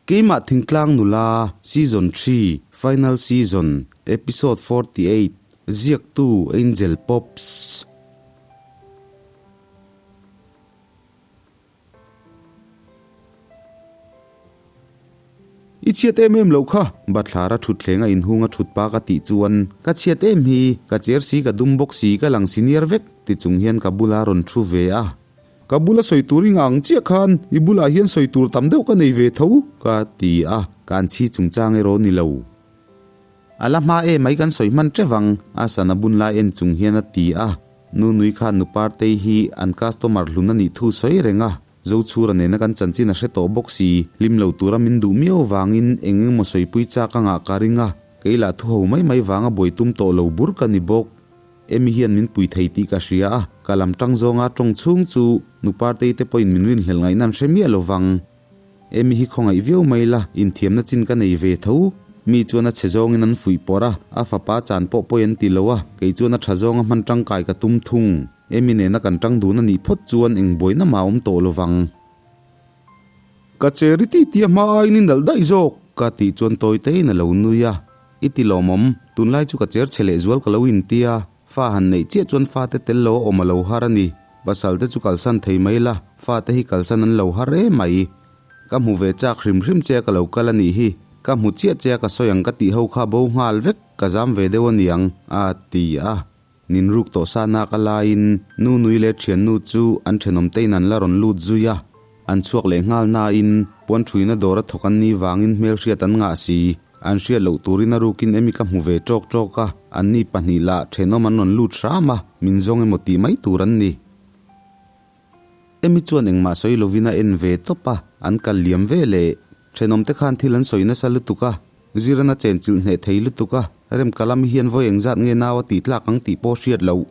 Keimah Thingtlang Nula, Season xii, Final Season, Episode 48, Ziaktu Angel Pops. I chhiat em em loh kha, bathlara thutthleng a inhung a thut pa ka tih chuan, Ka chhiat em hi, ka cher si ka dum bawk si ka lang senior vek ti chung hian ka bula rawn thu ve a. Ka bula sawi tur i ngah ang chiah khan i bulah hian sawi tur tam deuh ka nei ve tho ka ti a, ka an chhi chungchang erawh ni lo. A la hma e mai kan sawi hman teuh ang a sana bun lai en chung hian a ti a, nu nui khan nu Partei hi an customer hlun a nih thu sawi reng a, Zochhura nena kan chanchin a hre tawh bawk si, hlim lo tura min duh miau vangin eng engemaw sawipui chak a ngah ka ring a, kei lah thu ho mai mai vanga buai tum tawh lo bur ka ni bawk. Emi hian min pui thei tih ka hria a, ka lam tang zawnga tawng chhung chu nu Partei te pawhin min rinhlelh ngaihna an hre miah lo vang. Emi hi khawngaih viau mai la, inthiamna chin ka nei ve tho. Mi chuan a chhe zawngin an fuih pawrh a, a fapa chan pawh pawi an ti lo a, kei chuan a tha zawnga hman tangkai ka tum thung. Emi nena kan tang dun a nih phawt chuan eng buaina mah a awm tawh lo vang. Ka cheri ti tia hma aiin i nalh daih zawk, ka tih chuan tawi tein a lo nui a. I ti lawmawm, tunlai chu ka cher chhe leh zual ka lo intia, fa han neih chiah chuan fate tel lo a awm a lo har a ni. Pasal te chu kalsan thei mai la, fate hi kalsan an lo har em mai. Ka hmu ve chak hrim hrim che a ka lo kal a nih hi, ka hmu chiah che a ka sawi ang ka tih ho kha bo nghal vek, ka zam ve deuh a niang, a ti a. Nin ruk tawh sa nak a laiin nu nui leh thiannu chu an thenawm tein an la rawn lut zui a, an chhuak leh nghal nain puan thuina dawr a thawk an ni vangin hmelhriat an ngah si. An hriat loh turin a rukin emi ka hmu ve tawk tawk a, anni pahnih lah thenawm an rawn lut hram a, min zawng emaw tih mai tur an ni. Emi chuan engmah sawi lovin a en ve tawp a, an kal liam ve leh. Thenawmte khan thil an sawi nasa lutuk a, Ziran a chenchilh hneh thei lutuk a, Remkalami hian vawi engzat nge nau a tih tlak ang tih pawh hriat loh.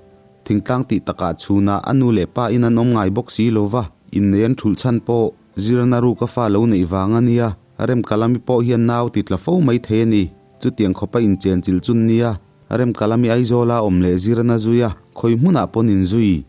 Thingtlang tih takah chhunah a nu leh pa in an awm ngai bawk si lova, innei an thulh chhan pawh Zirana ruka fa lo neih vang a nia, Remkalami pawh hian nau ti tla fo mai thei a ni. Chutiang khawpa inchenchilh chun nia, Remkalami Aizawla awm leh Zirana zui a, khawi hmunah pawn inzui.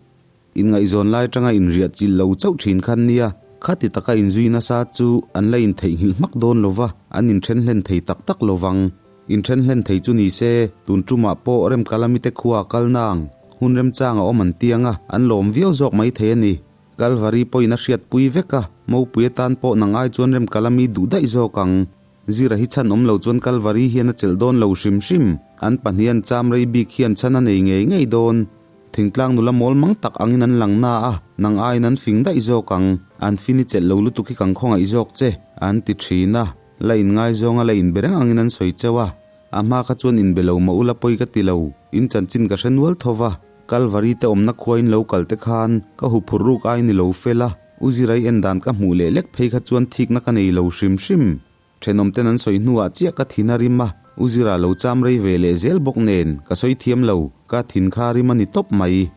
Inngaihzawn lai atanga inriah chilh lo chauh thin khan nia, khati taka inzui nasa chu an la intheihnghilh hmak dawn lo va, an inthen hlen thei tak tak lo vang. Inthen hlen thei chu ni se, tun tumah pawh Remkalami te khua a kal nang, hun remchang a awm an tiang a, an lawm viau zawk mai thei a ni. Kalvari pawhin a hriatpui vek a, Mopui atan pawh nang ai chuan Remkalami duh daih zawk ang. Zira hi chhan awm lo chuan Kalvari hian a chelh dawn lo hrim hrim. An pahnih an cham rei bik hian chhan a nei ngei ngei dawn. Thingtlang nula mawl mang tak angin an lang na a, nang aiin an fing daih zawk ang. An fin i chelh lo lutuk hi kan khawngaih zawk che, an ti thin a. La inngaizawng a la inbe reng angin an sawi cheu a. A hma kha chuan inbe lo mah ula pawi ka ti lo. In chanchin ka hre nual tho va. Kalvari te awmna khua in lo kal te khan ka huphurh ruk aiin i lo fel a. U Zirai en dan ka hmuh leh lek phei kha chuan thikna ka nei lo hrim hrim. Thenawm ten an sawi hnuah chiah ka thin a rim a, U Zira lo cham rei ve leh zel bawk nen ka sawi thiam lo, ka thin kha rim a ni tawp mai.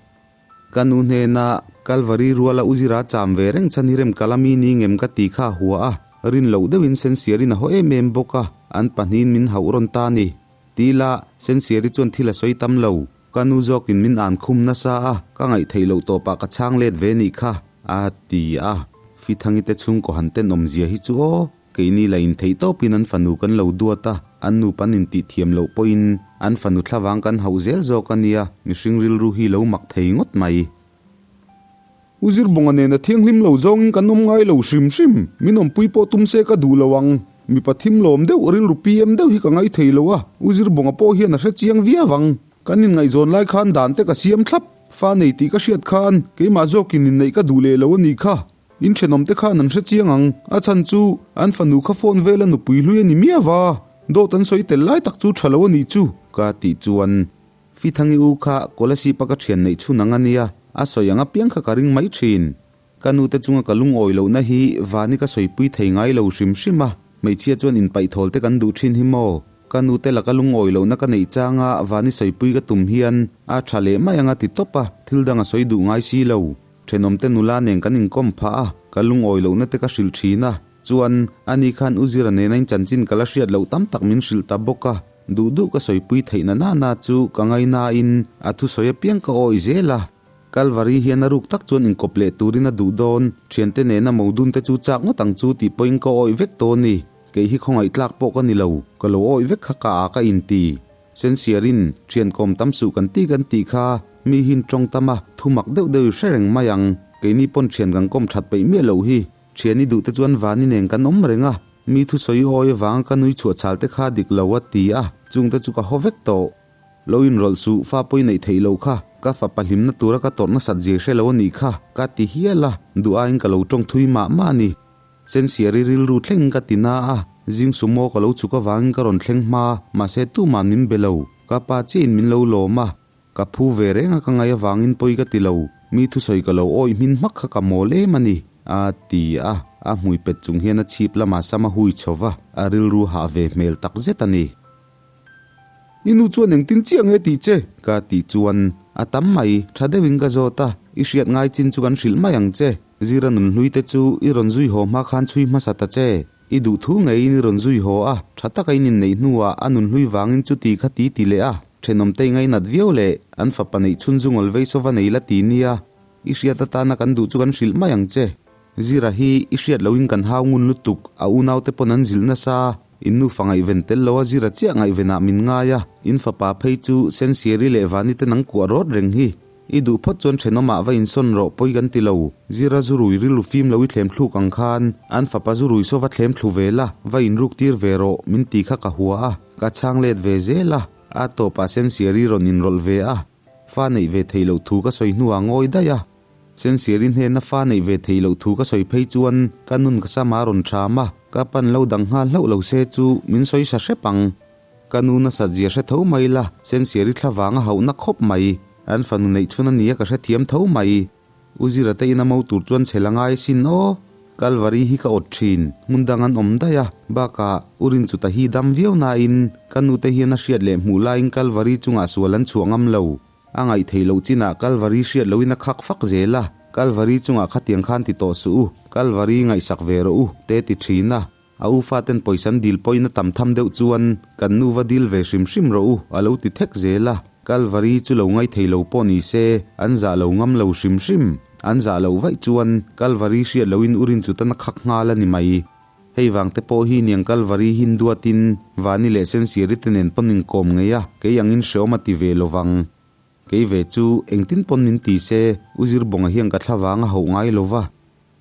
Ka nu hnena Kalvari ruala U Zira cham ve reng chhan hi rem ka la mi ni ngem ka ti kha a hua a, rin loh deuhin Sensiarin a haw em em bawk a, an pahnihin min hauh rawn ta ni. Ti ila, Sensiari chuan thil a sawi tam lo. Ka nu zawkin min an khum nasa a, ka ngaihtheih loh tawpah ka chhang let ve nih kha, a ti a. Fithangi te chhungkaw han tenawmzia hi chu aw, keini la intheih tawpin an fanu kan lo duat a, an nupa an intih thiam loh pawhin an fanu thlavang kan hauh zel zawk a nia, mihring rilru hi lo mak thei ngawt mai. U Zirbawnga nena thianghlim lo zawngin kan awm ngai lo hrim hrim, min awmpui pawh tum se ka duh lo ang. Mipa thim lawm deuh, rilru PM deuh hi ka ngai thei lo a, U Zirbawnga pawh hian a hre chiang viau ang. Kan inngaihzawn lai khan dan te ka siam thlap, fa nei tih ka hriat khan keimah zawkin inneih ka duh leh lo a nih kha. In thenawm te khan an hre chiang ang, a chhan chu an fanu kha phone vela nupui hlui a ni miau va, dawt an sawi tel lai tak chu tha lo a nih chu ka tih chuan Fithangi u kha Kolasib a ka thian neih chhun ang a nia, a sawi ang apiang kha ka ring mai thin. Ka nute chunga ka lungawi lohna hi vani ka sawipui thei ngai lo hrim hrim a, hmeichhia chuan inpaihthawl te kan duh thin hi maw? Ka nute laka lungawi lohna ka neih changa vani sawipui ka tum hian a tha leh mai ang a ti tawp a, thil dang a sawi duh ngai si lo. Thenawmte nula nen kan inkawm phah a, ka lungawi lohna te ka hrilh thin a, chuan ani khan u Zira nena in chanchin ka la hriat loh tam tak min hrilh ta bawk a. Duh duh ka sawipui theihna nana chu ka ngainain a thusawi apiang ka awih zel a. Kalvari hian a ruk tak chuan inkawp leh turin a duh dawn, thiante nena modun te chu chak ngawt ang chu tih pawhin ka awih vek tawh a ni. Kei hi khawngaih tlak pawh ka ni lo, ka lo awih vek kha ka a ka inti. Sensiarin, Thian kawm tam suh kan ti kan tih kha, mi hin tawng tam a, thu mak deuh deuh i hre reng mai ang. Keini pawn thian kan kawm that peih miah loh hi. Thian i duh te chuan vani nen kan awm reng a, mi thusawi awi avanga ka nui chhuah chhal te kha dik lo a ti a, chungte chu ka haw vek tawh. Lo inrawlh suh, fa pawh i neih theih loh kha, ka fapa hlimna tura ka tawrh nasat zir hre lo a nih kha, ka ti hial a, duh aiin ka lo tawng thui mah mah a ni. Sensiari rilru thleng ka ti na a, zing sumo ka lo chhuk avangin ka rawn thleng hma, mahse tumah min be lo, ka pa chiahin min lo lawm a, ka phu ve reng a ka ngaih avangin pawi ka ti lo, mi thusawi ka lo awih hmin hmak kha ka mawl em a ni, a ti a, a hmui pet chung hian a chhip lamah sam a hui chho va, a rilru hah ve hmel takzet a ni. I nu chuan engtin chiah nge tih che? Ka tih chuan, A tam mai, tha deuhin ka zawt a, i hriat ngai chin chu kan hrilh mai ang che. Zira nun hlui te chu i rawn zui haw hma khan chhui hmasa ta che. I duh thu ngeiin i rawn zui haw a, tha taka in inneih hnuah a nun hlui vangin chuti kha ti ti leh a, thenawmte i ngainat viau leh an fapa neih chhun zu ngawl vei sawva nei la ti nia. I hriat atana kan duh chu kan hrilh mai ang che. Zira hi i hriat lohin kan hau ngun lutuk, a unaute pawn an zilh nasa. In nufa ngaihven tel lo a zira chiah ngaihvenah min ngai a, in fapa phei chu Sensiari leh Vani te nang kuah rawt reng hi. I duh phawt chuan thenawmah va insawn rawh pawi kan ti lo. Zira zurui rilru fim lo i thlem thluk ang khan an fapa zurui saw va thlem thlu ve la, va inruk tir ve rawh min ti kha ka hua a, ka chhang let ve zel a, a tawpah Sensiari rawn inrawlh ve a. Fa neih ve theih loh thu ka sawi hnuah ngawi daih a. Sensiari hnena fa neih ve theih loh thu ka sawi phei chuan ka nun ka sam a rawn ṭham a, ka pan lo dang nghal hlauh lo se chu min sawi sa hrep ang. Ka nu nasat zia hre tho mai la, Sensiari thla vang a hauhna khawp mai. An fanu neih chhun a nia ka hrethiam tho mai. U Zira te ina mo tur chuan chhel a ngai sin aw. Kalvari hi ka awt thin, hmun dang an awm daih a, bakah U Rinchuta hi dam viau nain ka nute hian a hriat leh hmuh laiin Kalvari chungah sual an chhuah ngam lo. A ngaih theih loh chinah Kalvari hriat lohin a khak fak zel a, Kalvari chungah khatiang khan ti tawh suh u, Kalvari ngaihsak ve rawh u, te ti thin a. A u faten pawisa an dil pawhin a tam tham deuh chuan kan nu va dil ve hrim hrim rawh u a lo ti thek zel a, Kalvari chu lo ngaih thei lo pawh ni se an zah lo ngam lo hrim hrim. An zah loh vaih chuan Kalvari hriat lohin u Rinchutan a khak nghal a ni mai. Hei vang te pawh hi niang Kalvari hin duatin Vani leh Sensiari te nen pawn inkawm ngei a, kei angin hreawm a ti ve lovang. Kei ve chu engtin pawn min ti se U Zirbawnga hian ka thlavang a hauh ngai lo va.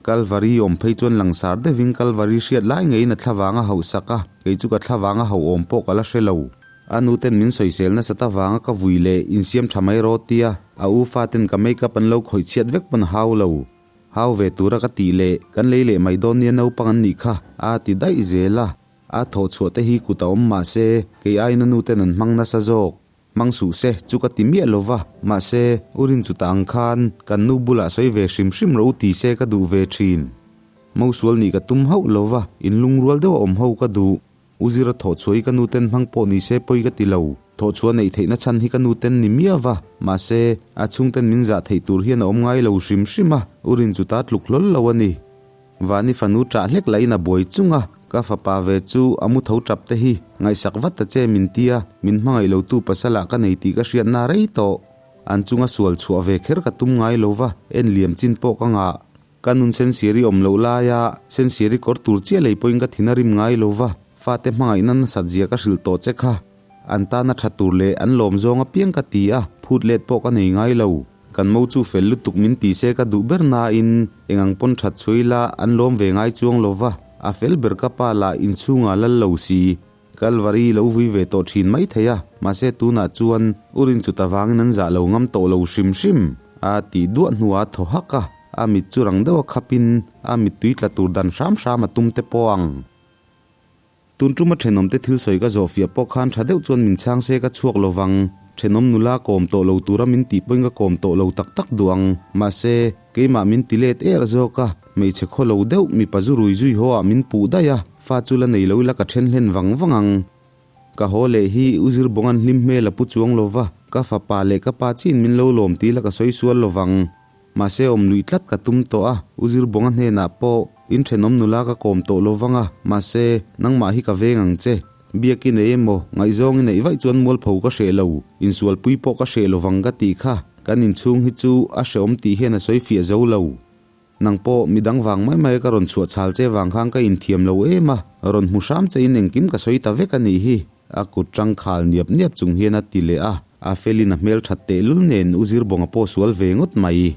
Kalvari awm phei chuan langsar deuhin Kalvari hriat lai ngeiin a thlavang a hauh sak a, kei chu ka thlavang a hauh awm pawh ka la hre lo. A nu ten min sawisel nasat avanga ka vui leh insiam tha mai rawh tia a u faten ka make up an lo khawih chhiat vek pawn a hau lo. Hau ve tura ka tih leh kan lei leh mai dawn nia naupang an nih kha a ti daih zel a. A thawh chhuah te hi kut a awm mahse kei aiin a nu ten an hmang nasa zawk. Hmang suh se, chu ka ti miah lo va, mahse, u Rinchuta ang khan kan nu bulah sawi ve hrim hrim rawh u ti se ka duh ve thin. Mosual nih ka tum hauh lo va, inlungrual deuh a awm ho ka duh. U Zira thawhchhuah hi ka nu ten hmang pawh ni se pawi ka ti lo. Thawhchhuah neih theihna chhan hi ka nu ten ni miah va, mahse, a chhungten min zah theih tur hian a awm ngai lo hrim hrim a, u Rinchuta tluk hlawl lo a ni. Vani fanu ṭah hlek lahin a buai chung a, ka fapa ve chu a mu tho ṭap te hi ngaihsak vat ta che min tia, min hmangaih lo tu pasalah ka nei tih ka hriatna rei tawh. An chunga sual chhuah ve kher ka tum ngai lo va, en liam chin pawh ka ngah. Ka nun sensiari awm loh laia sensiari kawr tur chiah lei pawhin ka thin a rim ngai lo va, fate hmangaihna nasat zia ka hrilh tawh che kha. An tana ṭha tur leh an lawm zawng apiang ka ti a, phut let pawh ka nei ngai lo. Kan mo chu fel lutuk min ti se ka duh ber nain eng ang pawn that chhuai la an lawm ve ngai chuang lo va, a fel ber ka pa lah inchhungah lal lo si. Kalvari lo vui ve tawh thin mai thei a, mahse tunah chuan u Rinchuta vangin an zah lo ngam tawh lo hrim hrim a tih duah hnuah a thaw hak a, a mit chu rang deuha khapin a mittui tla tur dan hram hram a tum te pawh ang. Tun tuma thenawmte thil sawi ka zawh fiah pawh khan tha deuh chuan min chhang se ka chhuak lo vang. Thenawm nula kawm tawh lo tura min tih pawhin ka kawm tawh lo tak tak duh ang. Mahse, keimah min ti let er zawk a, hmeichhe khaw lo deuh mipa zu rui zui haw ah min puh daih a, fa chu la nei lo ila ka then hlen vang vang ang. Ka haw leh hi U Zirbawnga'n hlim hmel a pu chuang lo va, ka fapa leh ka pa chiin min lo lawm ti ila ka sawi sual lo vang. Mahse awm luih tlat ka tum tawh a, U Zirbawnga hnenah pawh in thenawm nula ka kawm tawh lo vang a, mahse nangmah hi ka veng ang che. Biak i nei emaw, ngaihzawng i neih vaih chuan mualpho ka hreh lo, insualpui pawh ka hreh lo vang ka tih kha, kan inchhung hi chu a hrehawm tih hian a sawi fiah zo lo. Nang pawh midang vang mai mai ka rawn chhuah chhal che vang khan ka inthiam lo em a, rawn hmu hram che in engkim ka sawi ta vek a nih hi, a kut tang khal niap niap chung hian a ti leh a, a felin a hmel that tehlul nen U Zirbawnga pawh sual ve ngawt mai.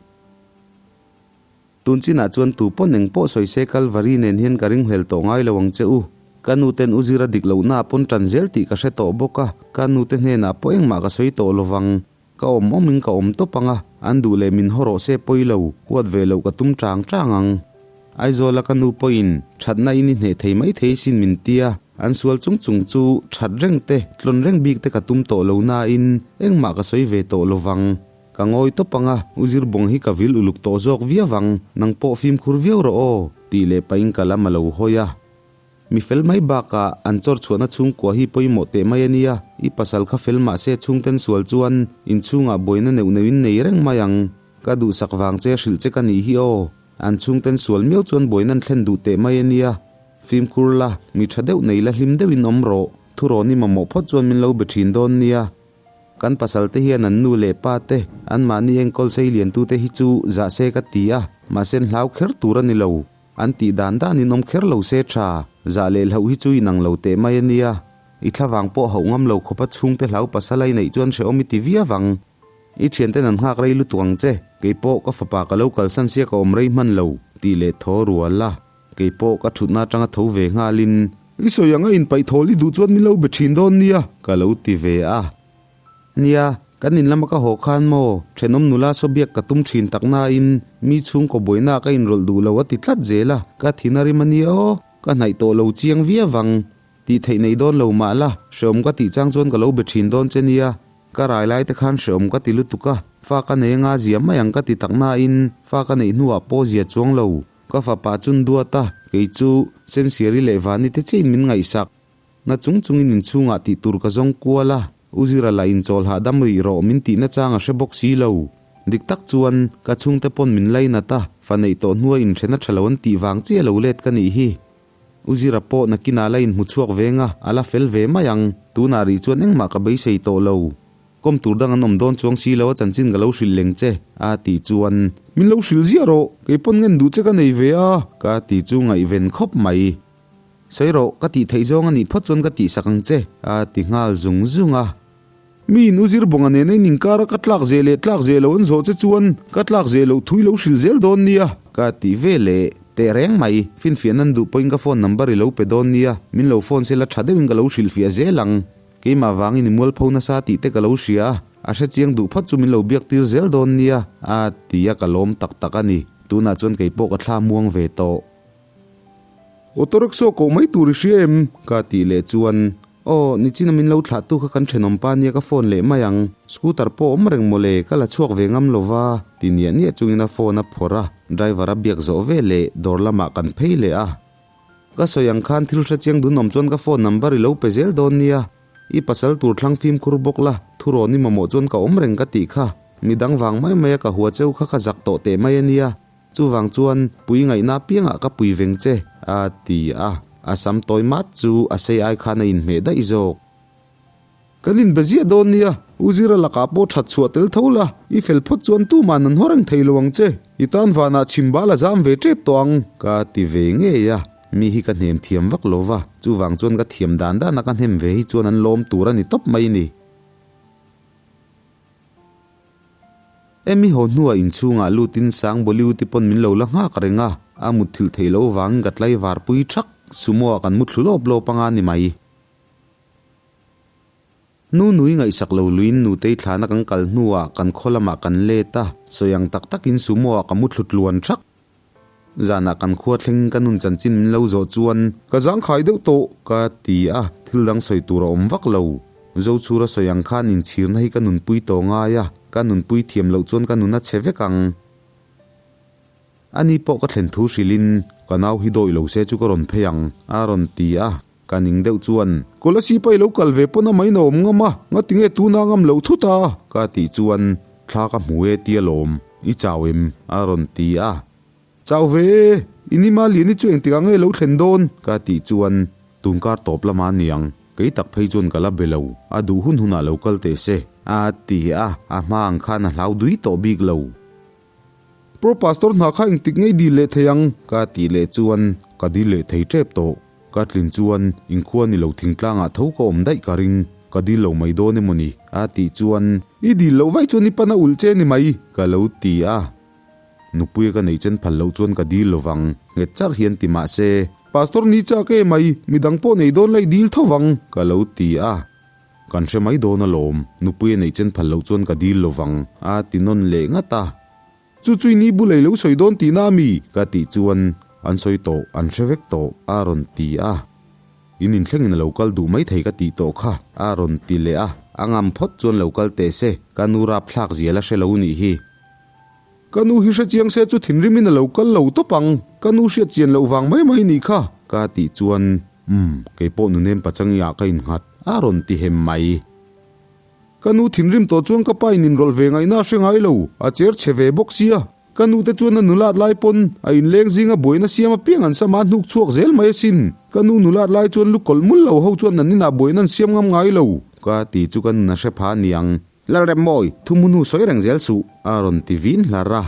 Tun chinah chuan tu pawn eng pawh sawi se Kalvari nen hian ka ringhlel tawh ngai lo ang che u. Ka nu ten U Zira dik lohna pawn tan zel tih ka hre tawh bawk a, ka nu te hnenah pawh engmah ka sawi tawh lo vang. Ka awm awmin ka awm tawp ang a, an duh leh min haw rawh se pawi lo, huat ve loh ka tum chang chang ang. Aizawla ka nu pawhin thatna in i hneh thei mai thei sin min tia, an sual chung chung chu that reng te, tlawn reng bik te ka tum tawh lo nain engmah ka sawi ve tawh lo vang. Ka ngawi tawp ang a, U Zirbawng hi ka vil uluk tawh zawk viau ang, nang pawh fimkhur viau rawh aw, tih leh pahin ka lam a lo hawi a. Mi fel mai bakah an chawr chhuahna chhungkua hi pawimawh teh mai a nia, i pasal kha fel mah se chhungten sual chuan inchhungah buaina neuh neuhin nei reng mai ang. Ka duhsak vang che hrilh che ka nih hi aw, an chhungten sual miau chuan buaina an thlen duh teh mai a nia. Fimkhur la, mi tha deuh nei la hlim deuhin awm rawh, thurawn i mamawh phawt chuan min lo be thin dawn nia. Kan pasal te hian an nu leh pa te, anmahni enkawl sei liantute hi chu zah se ka ti a, mahse an hlau kher tur a ni lo. An tih dan danin awm kher lo se tha, zah leh hlauh hi chu inang lo teh mai a nia. I thlavang pawh hauh ngam lo khawpa chhungte hlau pasal a i neih chuan hrehawm i ti viau ang. I thianten an nghak rei lutuk ang che, kei pawh ka fapa ka lo kalsan sia ka awm rei hman lo, tih leh thaw rual a. Kei pawh ka thutna atanga tho ve nghalin. I sawi anga inpaih thawl i duh chuan min lo be thin dawn nia, ka lo ti ve a. Nia, kan in lama ka haw khan maw, thenawm nula saw biak ka tum thin tak nain mi chhungkaw buaina ka inrawlh duh lo a ti tlat zel a, ka thin a rim a nia aw, ka hnaih tawh lo chiang viau ang. Tih theih nei dawn lo mah la, hreawm ka tih chang chuan ka lo be thin dawn che nia. Ka rai lai te khan hreawm ka ti lutuk a, fa ka nei anga zia mai ang ka ti tak nain fa ka neih hnuah pawh zia chuang lo. Ka fapa chun duat a, kei chu Sensiari leh Vani te chiahin min ngaihsak. Na chung chungin inchhungah tih tur ka zawng kual a, U Zira lah inchawl hahdam rih rawh min tihna chang a hre bawk si lo. Dik tak chuan ka chhungte pawn min lainat a, fa neih tawh hnua inthena tha lo an tih vang chiah lo let ka nih hi. U Zira pawh nakinah la inhmu chhuak veng a, a la fel ve mai ang. Tunah rih chuan engmah ka beisei tawh lo. Kawm tur dang an awm dawn chuang si lo a chanchin ka lo hrilh leng che, a tih chuan. Min lo hrilh ziah rawh, kei pawn ngen duh che ka nei ve a. Ka ti chu ngaihven khawp mai. Sawi rawh, ka tih theih zawng a nih phawt chuan ka tihsak ang che, a ti nghal zung zung a. Mi in u Zirbawnga nena in inkara ka tlak zeh leh tlak zeh lo an zawh che chuan ka tlak zeh loh thui lo hrilh zel dawn nia. Ka ti ve leh teh reng mai, finfiah nan duh pawhin ka phone number i lo pe dawn nia, min lo phone se la tha deuhin ka lo hrilhfiah zel ang. Keimah vangin i mualpho nasa tih te ka lo hria a, a hre chiang duh phawt chu min lo biak tir zel dawn nia, a ti a ka lawm tak tak a ni. Tunah chuan kei pawh ka thla muang ve tawh. Auto rickshaw koh mai tur i hria em? Ka tih leh chuan, Aw, nichina min lo thlah tu kha kan thenawm pa nia ka phone leh mai ang, scooter pawh awm reng mawle, ka la chhuak ve ngam lo va, ti niah niah chungin a phone a phawrh a, driver a biak zawh ve leh dawr lamah kan phei leh a. Ka sawi ang khan thil hre chiang dun awm chuan ka phone number i lo pe zel dawn nia. I pasal tur thlang fimkhur bawk la, thurawn i mamawh chuan ka awm reng ka tih kha. Midang vang mai mai a ka hua cheu kha ka zak tawh teh mai a nia. Chuvang chuan pui ngaihna apiangah ka pui veng che, a ti a. A sam tawi mat chu a sei ai khan a inhmeh daih zawk. Kan inbe ziah dawn nia, U Zira lakah pawh that chhuah tel tho la, i fel phawt chuan tuman an haw reng thei lo ang che, i tan vanah chhim bal a zam ve tep tawh ang. Ka ti ve ngei a, mi hi ka hnem thiam vak lo va, chuvang chuan ka thiam dan dana ka hnem ve hi chuan an lawm tur a ni tawp mai ni. Emi haw hnuah inchhungah lutin Sang Bollywood-i pawn min lo la nghak reng a, a mutthilh theih loh vangin ka tlaivar pui thak, sumo ah kan muthlu lawp lawp anga ni mai. Nu nui ngaihsak lo luin nutei thlana kan kal hnuah kan khaw lamah kan let a, sawi ang tak takin sumo ah ka mu thlu tluan thak. Zanah kan khua thleng ka nun chanchin min lo zawh chuan ka zangkhai deuh tawh ka ti a, thil dang sawi tur a awm vak lo. Zochhura sawi ang khan inchhirna hi ka nunpui tawh ngai a, ka nunpui thiam loh chuan ka nun a chhe vek ang. Ani pawh ka thlen thu hrilhin ka nau hi dawih lo se chu ka rawn phei ang a rawn ti a. Ka ning deuh chuan, Kolasib a i lo kal ve pawn a main a awm ngam a, ngati nge tuna ngam loh thut a? Ka tih chuan, Thla ka hmu e tia lawm, i chau em? a rawn ti a. Chau ve e, i nima lian i chu engtikah nge lo thlen dawn? Ka tih chuan, Tunkar tawp lama niang, kei tak phei chuan ka la be lo, a duh hun hunah lo kal teh se, a ti a, a hma ang khan a hlau dui tawh bik lo. Pro Pastor hna kha engtik ngei dil leh thei ang? Ka tih leh chuan ka dil leh thei tep tawh. Ka tlin chuan inkhua ni lo thingtlangah tho ka awm daih ka ring, ka dil lo mai dawn emaw ni? A tih chuan I dil loh vaih chuan i pan a ulh che ni mai, ka lo ti a. Nupuia ka neih chen phal loh chuan ka dil lovang, nghet charh hian ti mah se. Pastor ni chak e mai, midang pawh nei dawn la i dil tho vang, ka lo ti a. Kan hre mai dawn alawm, nupuia neih chen phal loh chuan ka dil lovang, a ti nawn leh ngat a. Chu chu i ni bulei lo sawi dawn tihna a mi? Ka tih chuan an sawi tawh, an hre vek tawh, a rawn ti a. In inthlengin a lo kal duh mai thei ka tih tawh kha, a rawn ti leh a. A ngam phawt chuan lo kal teh se, ka nu rapthlak zia la hre lo nih hi. Ka nu hi hre chiang se chu thinrimin a lo kal lo tawp ang, ka nu hriat chian loh vang mai mai nih kha. Ka tih chuan, Umm, kei pawh nunem pachangi ah ka innghat, a rawn ti hem mai. Ka nu thinrim tawh chuan ka pa in inrawlh ve ngaihna a hre ngai lo, a cher chhe ve bawk sia. Ka nu te chuan a nulat lai pawn a inleng zinga buaina siam apiang an sama hnuk chhuak zel mai asin. Ka nu nulat lai chuan lu kawlh mul lo ho chuan an inah buaina an siam ngam ngai lo. Ka ti chu ka nun a hre pha aniang. Lalremmawi, thu hmu hnu sawi reng zel suh, a rawn ti vin hlar a.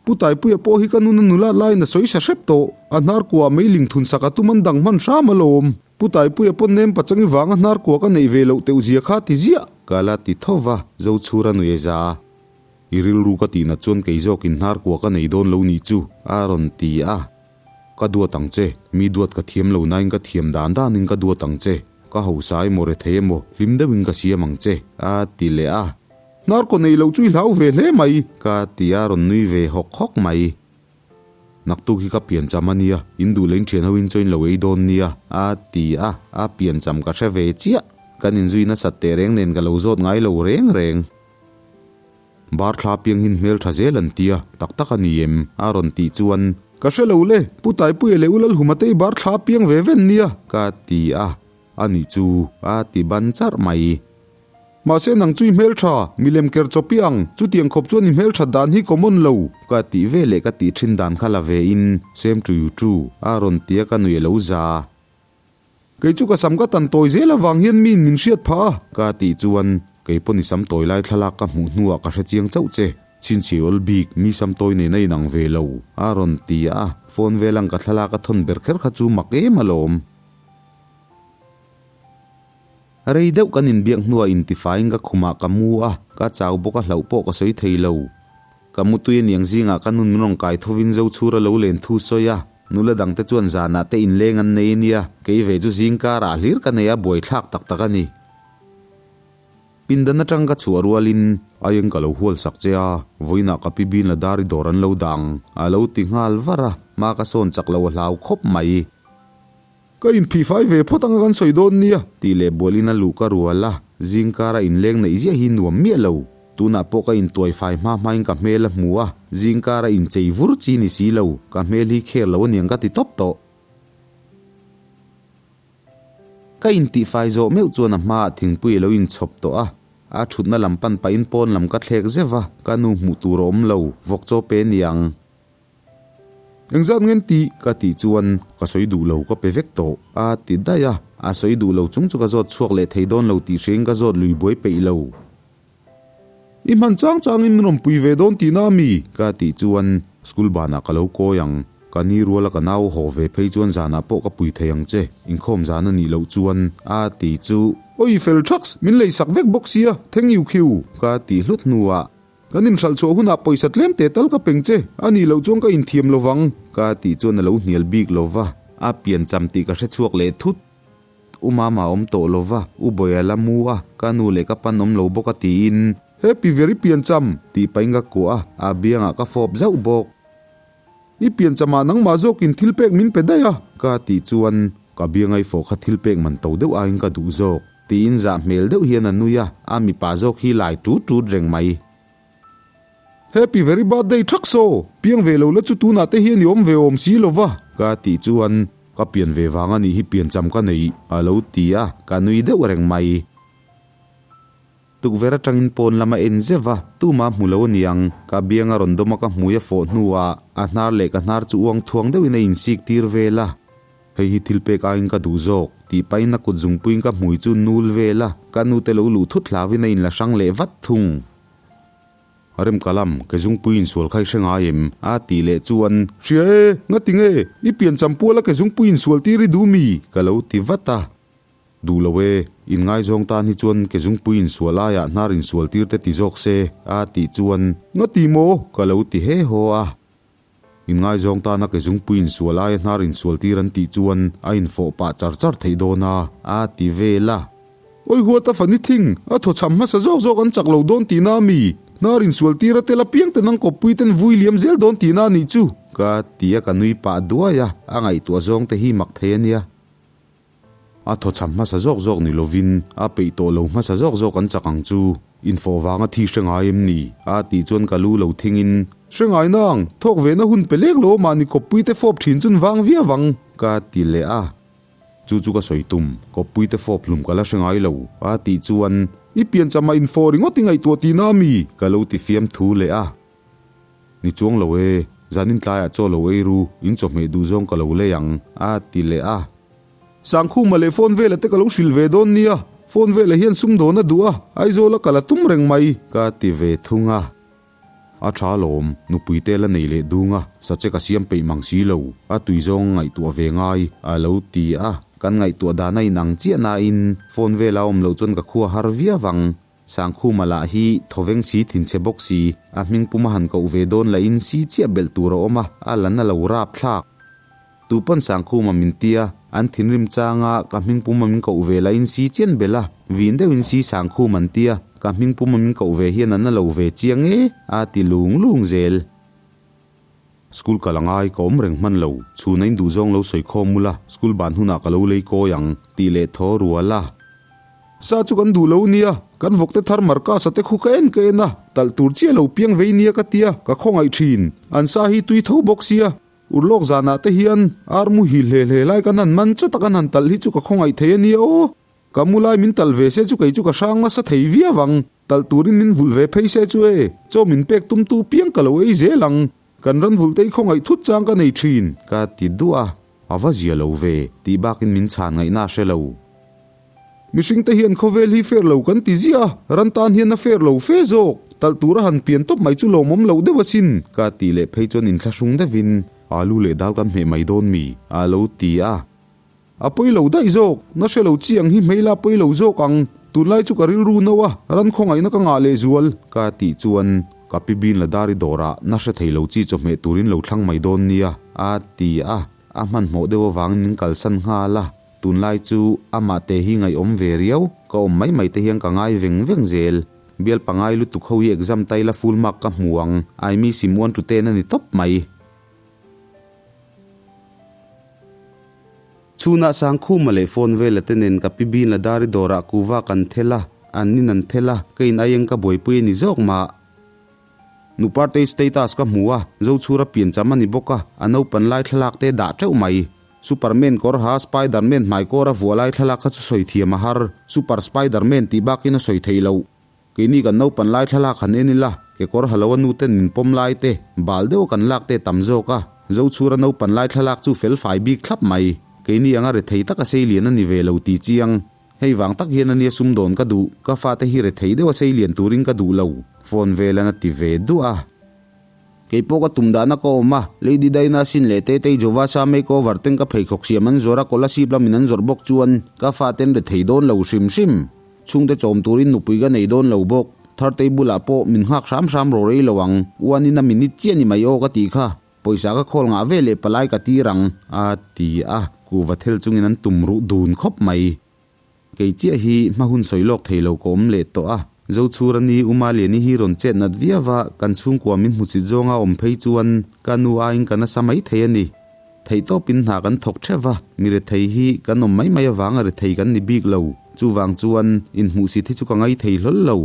Pu Taipuia pawh hi ka nuna nula laiin a sawi sa hrep tawh, a hnar kuah mei ling thun sak a tum an dang hman hram alawm. Pu Taipuia pawn nem pachangi vanga hnar kuah ka neih ve loh teuh zia kha ti ziah. Ka la ti tho va, Zochhura nui a za. I rilru ka tih nat chuan kei zawkin hnar kuah ka nei dawn lo nih chu, a rawn ti a. Ka duat ang che, mi duat ka thiam lo nain ka thiam dan danin ka duat ang che, ka hausa emaw rethei emaw hlim deuhin ka siam ang che, a ti leh a. Hnar kaw nei loh chu i hlau ve hle mai. Ka ti a rawn nui ve hawk hawk mai. Naktuk hi ka piancham a nia, in duh leh in thian ho in chaw in lo ei dawn nia, a ti a, a piancham ka hre ve chiah. Kan inzui nasat teh reng nen ka lo zawt ngai lo reng reng. Bar thla piang hin hmel tha zel an tia, tak tak a ni em? A rawn tih chuan. Ka hre lo le, Pu Taipuia leh U Lalhumatei bar thla piang ve ven nia, ka ti a. A nih chu, a ti ban charh mai. Mahse nang chu i hmeltha, milem ker chawp i ang, chutiang khawp chuan i hmelthat dan hi common lo. Ka tih ve leh ka tih thin dan kha la ve in, same to you too, a rawn ti a ka nui a lo za. Kei chu ka sam ka tan tawi zel avang hian miin min hriat phah a. Ka tih chuan, kei pawn i sam tawi lai thlalak ka hmuh hnuah ka hre chiang chauh che, chhinchhiah awl bik, mi sam tawi nen a inang ve lo, a rawn ti a, phone vel ang ka thlalak a thawn ber kher kha chu mak em alawm. Rei deuh kan inbiak hnuah intifaiin ka khumah ka mu a, ka chau bawk a hlauh pawh ka sawi thei lo. Ka mutui aniang zingah ka nun min rawn kai thovin Zochhura lo len thu sawi a, nula dangte chuan zanah te inleng an nei ania, kei ve chu zing karah hlir ka nei a buaithlak tak tak a ni. Pindan atang ka chhuah rualin aieng ka lo hual sak che a, vawiinah ka pi bin la dar i dawr an lo dah ang, a lo ti nghal var a, hma ka sawn chak lo a hlau khawp mai. Ka inphihfai ve phawt anga kan sawi dawn nia. Tih leh bualin a luh ka rual a, zingkara inleng neih ziah hi nuam miah lo. Tunah pawh ka intuaifai hma hmain ka hmel a hmu a, zingkara inchei vur chi ni si lo, ka hmel hi kher lo aniang ka ti tawp tawh. Ka intihfai zawh meuh chuan a hmaah thingpui a lo inchhawp tawh a, a thutna lam pan pahin pawn lam ka thlek zeuh a, ka nu hmuh tur a awm lo, vawk chaw pe aniang. Engzat ngen tih? Ka tih chuan ka sawi duh lo ka pe vek tawh a ti daih a, a sawi duh lo chung chu ka zawt chhuak leh thei dawn lo tih hriain ka zawt lui buai peih lo. I hman chang changin min rawn pui ve dawn tihna a mi? Ka tih chuan school banah ka lo kawi ang, ka ni ruala ka nau haw ve phei chuan zanah pawh ka pui thei ang che, inkhawm zan a nih loh chuan a ti chu. Awi fel thaks, min lei sak vek bawk sia, thank you khiu. Ka tih hlut hnuah Kan inhralh chhuah hunah pawisa tlem teh tal ka peng che, a nih loh chuan ka inthiam lo vang. Ka tih chuan a lo hnial bik lo va, a piancham tih ka hre chhuak leh thut. U Mama awm tawh lo va, U Bawia la mu a, ka nu leh ka pan awm lo bawk a tiin. Happy very piancham! Tih pahin ka kuah a, a biangah ka fawp zauh bawk. I pianchamah nangmah zawkin thil pek min pe daih a. Ka tih chuan ka biangai fawh kha thil pek man to deuh aiin ka duh zawk. Tiin zah hmel deuh hian a nui a, a mipa zawk hi lai tut tut reng mai. Happy very birthday thak saw! Piang ve lo la chu tunah te hian i awm ve awm si lo va. Ka tih chuan ka pian ve vang a nih hi piancham ka nei a lo ti a, ka nui deuh reng mai. Tukverh atangin pawn lam a en zeuh va, tumah hmu lo aniang. Ka biang a rawn dawm a ka hmui a fawh hnuah a hnar leh ka hnar chu uang thuang deuhin a insik tir vel a. Hei hi thil pek aiin ka duh zawk, tih pahin a kut zungpuiin ka hmui chu nul vel a, ka nute lo luh thut hlauhin a inla hrang leh vat thung. Remkalam, ke zungpui insual kha i hre ngai em? a tih leh chuan, Hria e, ngati nge? I piancham puala ke zungpui insual tir i duh mi? ka lo ti vat a. Duh lo e, inngaizawng tan hi chuan ke zungpui insual aiah hnar insual tir te ti zawk se, a tih chuan, Ngati maw? ka lo ti he haw a. Inngaizawng tana ke zungpui insual aia hnar insual tir an tih chuan a infawh pah char char theih dawn a, a ti vel a. Awi huat a fani thing, a thawchham hmasa zawk zawk an chak lo dawn tihna a mi? Hnar insual tir a tel apiang ten an kawppui ten vui liam zel dawn tihna a nih chu! Ka ti a ka nui pah duai a, a ngaihtuah zawng te hi mak thei a nia. A thawchham hmasa zawk zawk ni lovin a peih tawh lo hmasa zawk zawk an chak ang chu. Infawh vanga thi hre ngai em ni? A tih chuan ka lu lo thingin. Hre ngai nang, thawk ve na hun pe lek lo mahni kawppui te fawp thin chun vang viau ang, ka ti leh a. Chu chu ka sawi tum, kawppui te fawp hlum ka la hre ngai lo, a tih chuan. I piancham ah infawh ringawt i ngaihtuah tihna a mi? Ka lo ti fiam thu leh a. Ni chuang lo e, zanin tlaiah chaw lo ei ru, in chawhmeh duh zawng ka lo lei ang, a ti leh a. Sangkhuma leh phone vela te ka lo hrilh ve dawn nia, phone vela hian sumdawn a duh a, Aizawl a kal a tum reng mai, ka ti ve thung a. A tha lawm, nupui te la nei leh dung a, sache ka siam peih mang si lo, a tui zawng a ngaihtuah ve ngai, a lo ti a. Kan ngaihtuah dan a inang chiah nain phone vela awm loh chuan ka khua har viau ang. Sangkhuma lah hi thawveng si thinchhe bawk si, a hming puma han koh ve dawn lahin si chiah belh tur a awm a, a la na lo rap thlak. Tupawn Sangkhuma min tia, an thinrim changa ka hming puma min koh ve lahin si chian belh a, vin deuhin si Sangkhum an tia, ka hming puma min koh ve hian a na lo ve chiang e, a ti lung lung zel. School kal a ngai, ka awm reng hman lo. Chhuna in duhzawng lo sawi khawm ula, school ban hunah ka lo lei kawi ang, tih leh thaw rual a. Sa chu kan duh lo nia, kan vawkte thar Marcus-a te khu ka en ka en a, talh tur chiah lo piang vei nia ka tia, ka khawngaih thin. An sa hi tui tho bawk sia, urlawk zanah te hian ar muhil hle hle lai kan han man chawt a kan han talh hi chu ka khawngaih thei a nia aw. Ka mu lai min talh ve se chu kei chu ka hrang nasa thei viau ang. Talh turin min vulh ve phei se chu e, chaw min pek tumtu piang ka lo ei zel ang. Kan ran vulh te i khawngaih thut chang ka nei thin, ka ti duah a. A va zia lo ve, tih bakin min chhan ngaihna a hre lo. Mihring te hian khawvel hi fair lo kan ti ziah a, ran tan hian a fair lo fe zawk. Talh tura han pian tawp mai chu lawmawm loh deuh asin, ka tih leh phei chuan inthlahrung deuhin, Alu leh dal kan hmeh mai dawn mi? a lo ti a. A pawi lo daih zawk, na hre lo chi ang hi hmeila pawi lo zawk ang, tunlai chu ka rilru no a, ran khawngaihna ka ngah leh zual. Ka tih chuan ka pi bin la dari dawrah na hre thei lo chi chawhmeh turin lo thlang mai dawn nia, a ti a, a hmanhmawh deuh avangin min kalsan nghal a, tunlai chu amah te hi ngaihawm ve riau, ka awm mai mai te hian ka ngai veng veng zel. Bial pangai lutuk ho hi exam taila full mark ka hmu ang, I miss him one to ten a ni tawp mai. Chhunah Sangkhuma leh phone vela te nen ka pi bin la dari dawrah kuva kan thel a, an nin an thel a, ka in aieng ka buaipui a ni zawk mah. Nu Partei status ka hmu a, Zochhura piancham a ni bawk a, a naupan lai thlalak te dah teuh mai. Superman kawr ha Spiderman hmaikawr a vuah lai thlalak kha chu sawi thiam a har, Super Spiderman tih bakin a sawi theih loh. Keini kan naupan lai thlalak han en ila, kekawr halo a nu ten min pawm lai te, bal deuh a kan lak te tam zawk a, Zochhura naupan lai thlalak chu fel fai bik thlap mai. Keini anga rethei taka seilian a ni ve lo ti chiang. Hei vang tak hian ania sumdawn ka duh, ka fate hi rethei deuha seilian turin ka duh lo, phone velan a ti ve duah a. Kei pawh ka tum dahna ka awm a, Lady Diana sin leh Tetei Jovasa makeover ten ka pheikhawk siam an zawrh a, Kolasib lamin an zawrh bawk chuan ka faten rethei dawn lo hrim hrim. Chhungte chawm turin nupui ka nei dawn lo bawk. Thartei bulah pawh min nghak hram hram rawh rei lo ang, uanin a minute chiah ni mai aw ka tih kha, pawisa ka khawl ngah ve leh palai ka tir ang, a ti a, kuhva thel chungin an tum ruh dun khawp mai. Kei chiah hi hma hun sawi lawk thei lo ka awm leh tawh a, Zochhura ni Uma Liani hi rawn chet nat viau a, kan chhungkua min hmusit zawnga awm phei chuan ka nu aiin ka nasa mai thei a ni. Theihtawpin hna kan thawk theuh va, mi rethei hi kan awm mai mai avanga rethei kan ni bik lo. Chuvang chuan inhmuhsit hi chu ka ngai thei hlawl lo.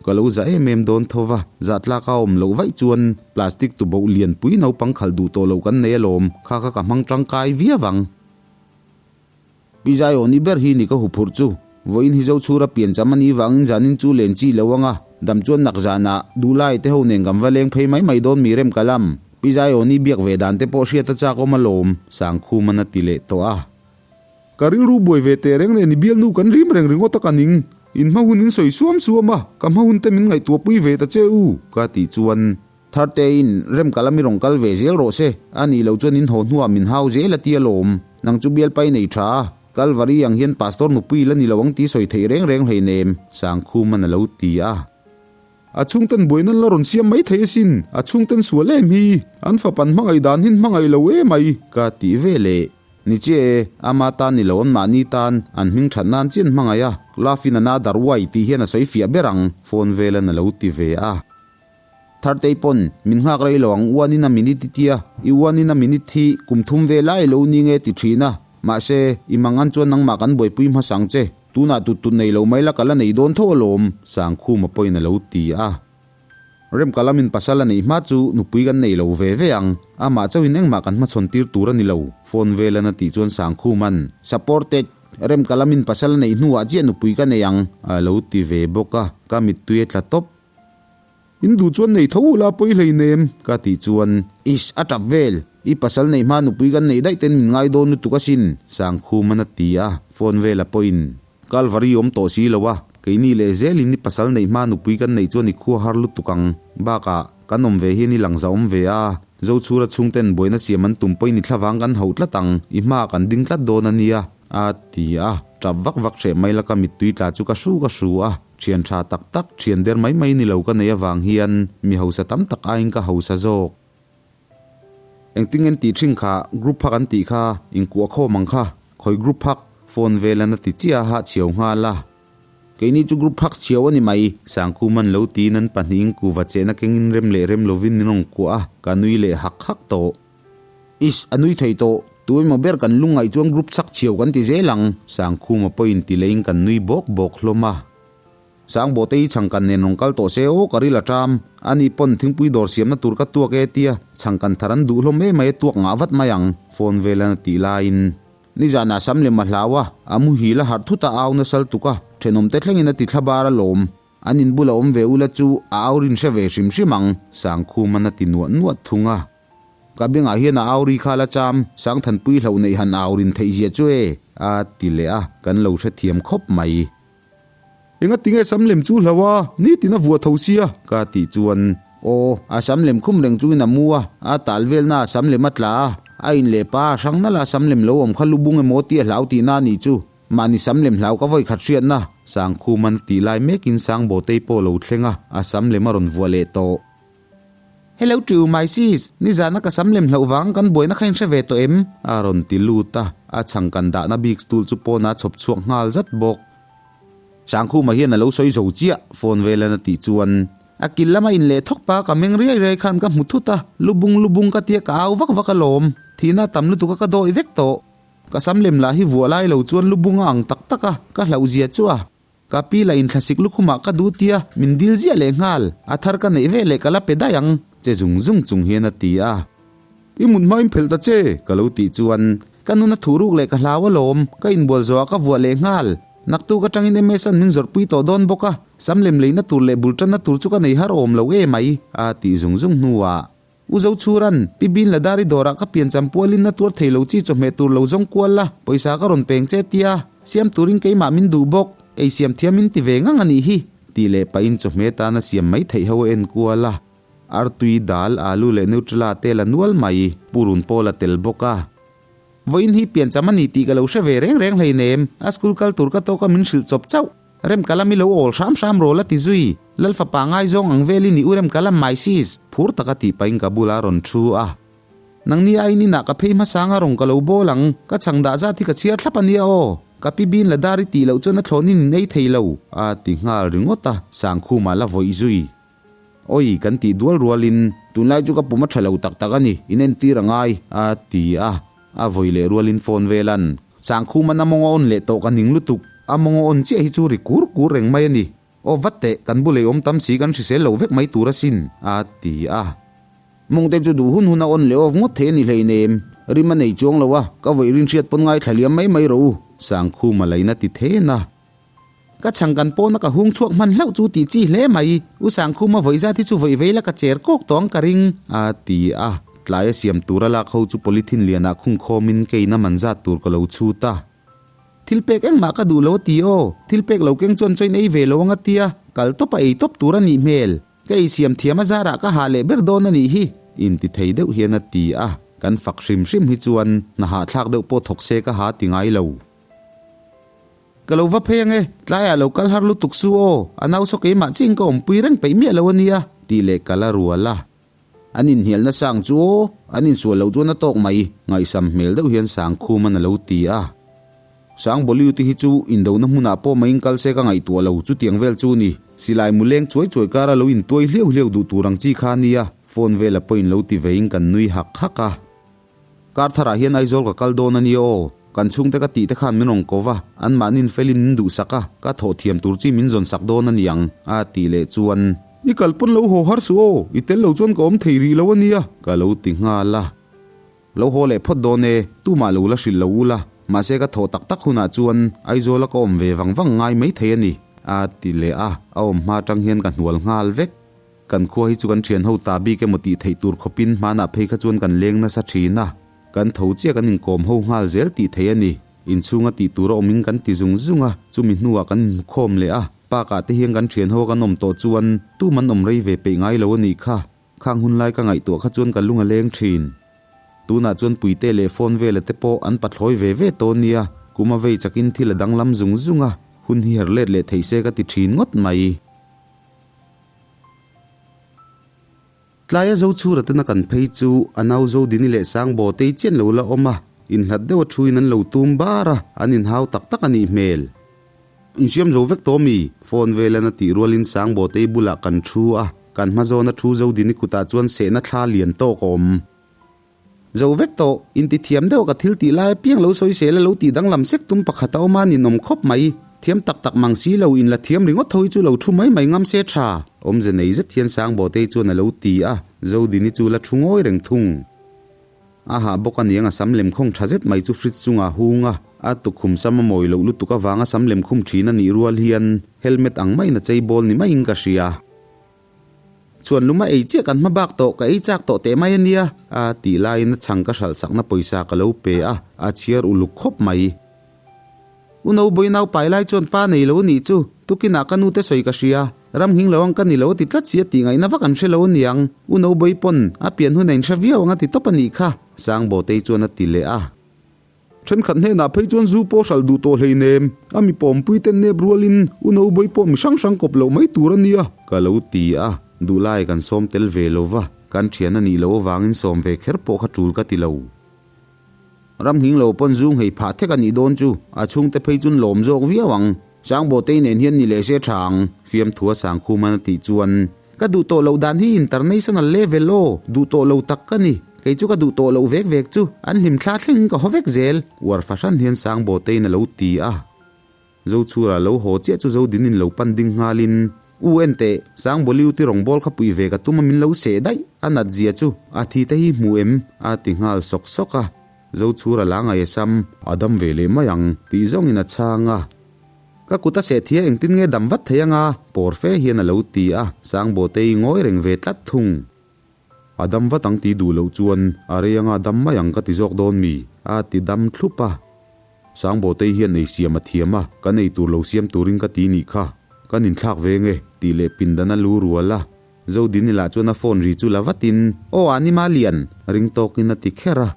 Ka lo za em em dawn tho va, zahtlaka awm loh vaih chuan plastic tuboh lianpui naupang khalh duh tawh loh kan nei alawm, kha kha ka hmang tangkai viau ang. Pi Zaiawni ber hi ni ka huphurh chu. Vawiin hi Zochhura piancham a nih vangin zanin chu len chi lo anga, dam chuan nak zanah Duhlai te ho nen kan va leng phei mai mai dawn mi rem ka lam. Pi Zaiawni biak ve dan te pawh hriat a chak awm alawm, Sangkhum an a ti leh tawh a. Ka rilru buai ve teh reng nen i bialnu kan rim reng ringawt a ka ning. In hma hun in sawi suam suam a, ka hma hun te min ngaihtuahpui ve ta che u, ka tih chuan Thartein rem ka lami rawn kal ve zel rawh se, a nih loh chuan in haw hnuah min hau zel a ti alawm. Nang chu bialpa i nei tha a, Kalvari ang hian pastor nupui la ni lo ang tih sawi theih reng reng hleinem, Sangkhuman a lo ti a. A chhungten buaina an la rawn siam mai thei asin, a chhungten sual em hi, an fapan hmangaih dan hin hmangaih lo emai, ka ti ve leh. Ni che e, ama tan ni lo an mahni tan, an hming that nan chian hmangaih a, love in another way tih hian a sawi fiah ber ang, phone velan a lo ti ve a. Thartei pawn, min nghak rei lo ang one in a minute i tia, i one in a minute hi kum thum ve lai lo ni nge ti thin a, mahse, i mangan chuan nangmah kan buaipui hmasa ang che, tunah tut tut nei lo mai la ka la nei dawn tho alawm, Sangkhuma pawhin a lo ti a. Remkalamin pasal a neih hma chu nupui kan nei lo ve ve ang, amah chauhin engmah kan hmachhawn tir tur a ni lo, phone velan a tih chuan Sangkhuman, Supported, Remkalamin pasal a neih hnuah chiah nupui ka nei ang, a lo ti ve bawk a, ka mittui a tla tawp. In duh chuan nei tho ula pawi hleinem ka tih chuan Ish a tap vel, i pasal neih hma nupui kan neih daih ten min ngai dawn lutuk asin Sangkhuman a ti a, phone vela pawhin Kalvari awm tawh si lo a, keini leh zelin i pasal neih hma nupui kan neih chuan i khua har lutuk ang, bakah kan awm ve hian i lang zahawm ve a, Zochhura chhungten buaina siam an tum pawhin i thlavang kan hauh tlat ang, i hmaah kan ding tlat dawn a nia a ti a, tap vak vak hreh mai laka mittui tla chu ka hru ka hru a. Thian tha tak tak, thian der mai mai ni lo ka neih avang hian mi hausa tam tak aiin ka hausa zawk. Engtin ngen tih thin kha group hak an tih kha inkuah khawm ang kha, khawi group hak, phone velan a ti chiah a hahchhiau nghal a. Keini chu group hak chhiau a ni mai, Sangkhuman lo tiin an pahnihin kuva chehna kengin rem leh rem lovin min rawn kuah a, ka nui leh hak hak tawh. Ish, a nui thei tawh. Tu emaw ber kan lungngaih chuan group chak chhiau kan ti zel ang. Sangkhuma pawhin ti leiin kan nui bawk bawk hlawm a. Sangbawhte hi chhangkan nen rawn kal tawh se aw ka ril a ṭam. Ani pawn thingpui dawr siamna tur ka tuak e tia chhangkan thar an duh hlawm emai a tuak ngah vat mai ang, phone velan a tih laiin. Nizanah sam lem a hlau a, a muhil a harh thut a au nasal tuk a, ṭhenawmte thlengin a ti thla bar alawm. An inbula awm ve ula chu a au rin hre ve hrim hrim ang, Sangkhuman a ti nuah nuah thung a. Ka bengah hian a au ri kha la cham, Sangthanpui hloh neih han au rin theih zia chu e, a ti leh a, kan lo hrethiam khawp mai. Enga tinge sam lem chu hlo a, nitin a vuah tho sia, ka tih chuan, Aw, a sam lem khum reng chungin a mu a, a tal velna a sam lem a tla a, a in leh pa a hrang nalh a sam lem lo awm kha lu bung emaw tih a hlau tihna a nih chu, mahni sam lem hlau ka vawi khat hriatna, Sangkhuman a tih lai mekin Sangbawtei pawh a lo thleng a, a sam lem a rawn vuah leh tawh. Hello to my sis, nizana ka sam lem hlauh vang kan buaina kha in hre ve tawh em? A rawn ti lut a, a chhang kan dahna bik stool chu pawnah a chhawp chhuak nghal zat bawk. Sangkhuma hian a lo sawi zo chiah, phone velan a tih chuan a kil lama in leh thawk pa ka meng riai riai khan ka hmu thut a, lubung lubung ka tia ka au vak vak alawm, thihna a tam lutuk a ka dawih vek tawh. Ka sam lem lah hi vuah lai lo chuan lubung a ang tak tak a, ka hlauh zia chu a. Ka pi la inthlasik lukhumah ka duh tia min dil ziah leh nghal, a thar ka neih ve leh ka la pe daih ang, che zung zung chung hian a ti a. I mut hmain phelh ta che, ka lo tih chuan ka nun a thuh ruk leh ka hlau alawm, ka inbual zawhah ka vuah leh nghal. Naktuk atangin MS-a'n min zawrhpui tawh dawn bawk a, sam lem leina tur leh bul tanna tur chu ka nei har awm lo e mai, a tih zung zung hnuah. U Zochhuran, Pi Bin Ladari dawrah ka piancham pualin na tuar thei lo chi chawhmeh tur lo zawng kual la, pawisa ka rawn peng che tia, siam turin keimah min duh bawk, ei siam thiam in ti ve ngang a nih hi, tih leh pahin chawhmeh tana siam mai theih ho a en kual a. Artui, dal, alu leh Nutrela te la nual mai, purun pawl a tel bawk a. Vawiin hi piancham a ni tih ka lo hre ve reng reng hleinem, a school kal tur ka tawk a min hrilh chawp chauh. Remkalam i lo awl hram hram rawl a ti zui. Lal fapa ngaizawng ang velin i u Remkalam mai sis, phur taka tih pahin ka bula rawn thu a. Nangni aiin inah ka phei hmasa anga rawn ka lo bawl ang, ka chhang dah zat hi ka chhiar thlap a nia aw. Ka pi bin la dar i tih loh chuan a thlawnin in ei thei lo, a ti nghal ringawt a, Sangkhumah la vawih zui. Awi, kan tih dual rualin, tunlai chu ka pum a tha lo tak tak a ni, in entir a ngai, a ti a. A vawi leh rualin phone velan, Sangkhuman a mawng a on leh tawh ka ning lutuk, a mawng a on chiah hi chu ri kur kur reng mai a ni. Aw vat teh, kan bu lei awm tam si kan hrisel lo vek mai tur asin, a ti a. Mawngte chu duh hun hun a on leh off ngawt thei a ni hleinem, rim a nei chuang lo a, ka vawi rinhriat pawn ngaithla liam mai mai rawh u, Sangkhuma laina ti then a. Ka chhang kan pawna ka hung chhuak hman hlauh chu tih chi hle mai, U Sangkhuma vawi zat hi chu vawi vei la ka cher kawk tawh ang ka ring, a ti a. Tlaia siam tura lak ho chu polythene lianah khung khawmin keina man zat tur ka lo chhut a. Thil pek engmah ka duh lo a ti aw, thil pek lo keng chuan chaw in ei ve lo ang a tia, kal tawp a ei tawp tur a nih hmel. Ka ei siam thiam a zarah ka hah leh ber dawn a nih hi. Inti thei deuh hian a ti a, kan fak hrim hrim hi chuan hna hahthlak deuh pawh thawk se ka ha ti ngai lo. Ka lo va phei ange, tlaiah lo kal har lutuk su aw, a nau saw keimah chiin ka awmpui reng peih miah lo a nia, tih leh ka la rual a. An inhnialna sang chu aw, an insual loh chuan a tawk mai, ngaihsam hmel deuh hian Sangkhuman a lo ti a. Sangbawliu te hi chu indona hmunah pawh maiin kal se ka ngaihtuah lo, chutiang vel chu ni. Silai mu leng chuai chuai kara lo intuai hliau hliau duh tur ang chi kha a nia, phone vela pawhin lo ti veiin kan nui hak hak a. Kar tharah hian Aizawl ka kal dawn a nia aw. Kan chhungte ka tih te khan min rawn ko va, anmahni'n felin min duhsak a, ka thawh thiam tur chi min zawn sak dawn a ni ang, a tih leh chuan. I kal pawn lo haw har suh aw, i tel lo chuan ka awm thei rih lo a nia. Ka lo ti nghal a. Lo haw leh phawt dawn e, tumah lo la hrilh lo ula, mahse ka thawh tak tak hunah chuan Aizawla ka awm ve vang vang ngai mai thei a ni, a ti leh a, a awm hma atang hian ka hnual nghal vek. Kan khua hi chu kan thian ho ta bik emaw tih theih tur khawpin hmanah phei kha chuan kan leng nasa thin a, kan tho chiah kan inkawm ho nghal zel tih theih a ni. Inchhunga tih tur a awmin kan ti zung zung a, chumi hnuah kan inhmukhawm leh a, park-ah te hian kan thian ho a kan awm tawh chuan tum an awm rei ve peih ngai lo a nih kha. Khang hun lai ka ngaihtuah kha chuan ka lung a leng thin. Tunah chuan Puite leh phone vela te pawh an pathlawi ve ve tawh nia, kum a vei chakin thil a danglam zung zung a, hun hi her let leh theih se ka ti thin ngawt mai. Tlaia Zochhura tena kan phei chu a nau Zodini leh Sangbawtei chian lo la awm a, inhlat deuh a thuin an lo tum bar a, an inhau tak tak a nih hmel. Insiam zo vek tawh mi? Phone velan a tih rualin Sangbawtei bulah kan thu a, kan hma zawna thu Zodini kutah chuan sehna thla lian tawk a awm. Zo vek tawh, inti thiam deuh ka thil tih lai apiang lo sawi sel a lo tih danglam sek tum pakhat a awm a ninawm khawp mai. Thiam tak tak mang si lo, inla thiam ringawt tho hi chu lo thu mai mai ngam se tha. Awmze nei zet hian Sangbawtei chuan a lo ti a, Zodini chu la thu ngawi reng thung. A hah bawk aniang a sam lemkhawng tha zet mai chu fridge chungah a hung a, a tukkhum sam a mawi loh lutuk avanga sam lemkhum thin a nih rual hian helmet ang maiin a chei bawl ni maiin ka hria. Chuan lum a ei chiah kan hma bak tawh, ka ei chak tawh teh mai a nia, a tih laiin a chhang ka hralh sakna pawisa ka lo pe a, a chhiar uluk khawp mai. U Nobawi nau pai lai chuan pa nei lo a nih chu, tukinah ka nute sawi ka hria, ram nghing lo ang ka ni lo a ti tlat si a tih ngaihna vak an hre lo a niang, U Nobawi pawn a pian hun a inhre viau ang a ti tawp a nih kha, Sangbawtei chuan a ti leh a. Thenkhat hnenah phei chuan zu pawh hralh duh tawh hleinem, a mi pawmpui ten nep rualin u Nobawi pawh mi hrang hrang kawp loh mai tur a nia. Ka lo ti a, duhlai kan sawm tel ve lo va, kan thian a nih loh avangin sawm ve kher pawh kha tul ka ti lo. Ramhing lo pawn zu nghei phah thek a nih dawn chu, a chhungte phei chuan lawm zawk viau ang. Sangbawtei nen hian ni leh se tha ang, fiamthua Sangkhuman a tih chuan Ka duh tawh loh dan hi international level aw, duh tawh lo tak ka ni. Kei chu ka duh tawh loh vek vek chu, an hlim thla thleng ka haw vek zel, uar fahran hian Sangbawtein a lo ti a. Zochhura lo haw chiah chu Zodinin lo pan ding nghalin, U enteh, Sangbawliu ti rawngbâwl kha puih ve ka tum a min lo seh daih, a nat zia chu, a thi te hi hmu em? a ti nghal sawk sawk a. Zochhura la ngaih a sam. A dam ve leh mai ang, tih zawngin a chhang a. Ka kut a seh thia engtin nge dam vat thei anga? Pawr fe hian a lo ti a, Sangbawtei ngawi reng ve tlat thung. A dam vat ang tih duh loh chuan a rei anga dam mai ang ka ti zawk dawn mi? A ti dam thlup a. Sangbawtei hian ei siam a thiam a, kan ei tur lo siam turin ka ti nih kha. Kan inthlak ve nge? Tih leh pindan a lu rual a. Zodini lah chuan a phone ri chu la vatin, Aw Anima Lian! Ring tawkin a ti kher a.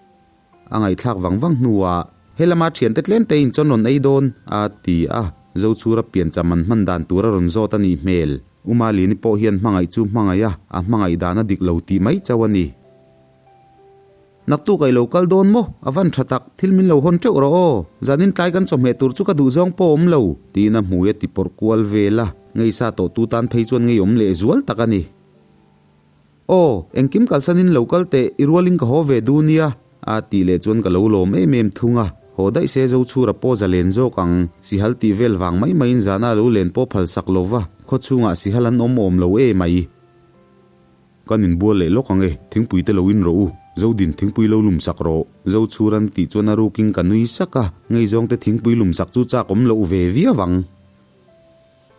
A ngaihthlak vang vang hnuah, He lama thiante tlem te in chawn rawn ei dawn, a ti a. Zochhura piancham an hman dan tur a rawn zawt a nih hmel. U Malini pawh hian hmangaih chu hmangaih a, a hmangaih dan a dik lo tih mai chauh a ni. Naktuk a i lo kal dawn maw? A van tha tak, thil min lo hawn teuh rawh aw. Zanin tlai kan chawhmeh tur chu ka duh zawng pawh awm lo, tiin a hmui a ti pawrh kual vel a. Ngeisa tawh tu tan phei chuan ngeiawm lehzual tak a ni. Aw, engkim kalsanin lo kal teh, i rualin ka haw ve du nia, a tih leh chuan ka lo lawm em em thung a. Haw daih se Zochhura pawh za len zawk ang, sihal tih vel vang mai maiin zana lo len pawh phal sak lo va, khaw chhungah sihal an awm awm lo e mai. Kan inbual leh lawk ang e, thingpui te lo in rawh u, Zodin thingpui lo lum sak rawh, Zochhuran tih chuan a rukin ka nui sak a, ngei zawngte thingpui lum sak chu chak awm loh ve viau ang.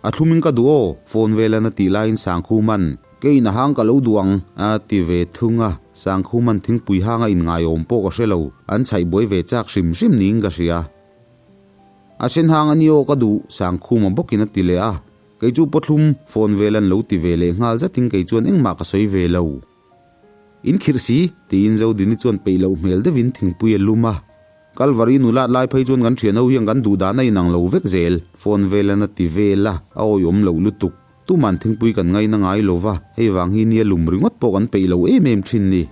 A thlumin ka duh aw, phone velan a tih laiin Sangkhuman, Keiin a hang ka lo duh ang, a ti ve thung a. Sangkhuman thingpui hanga inngaiawm pawh ka hre lo, an chhaih buai ve chak hrim hrim niin ka hria. A sen hang a ni aw ka duh, Sangkhuma bawkin a ti leh a. Kei chu pawthlum, phone vel an lo ti ve leh nghal zatin kei chuan engmah ka sawi ve lo. In khirh si, tiin Zodini chuan peih loh hmel deuhin thingpui a lum a. Kalvari nulat lai phei chuan kan thian ho hian kan duh dan a inang lo vek zel, phone vel an a ti vel a, a awihawm loh lutuk. Tuman thingpui kan ngaina ngai lo va, hei vang hi nia lum ringawt pawh kan peih lo em em thin ni.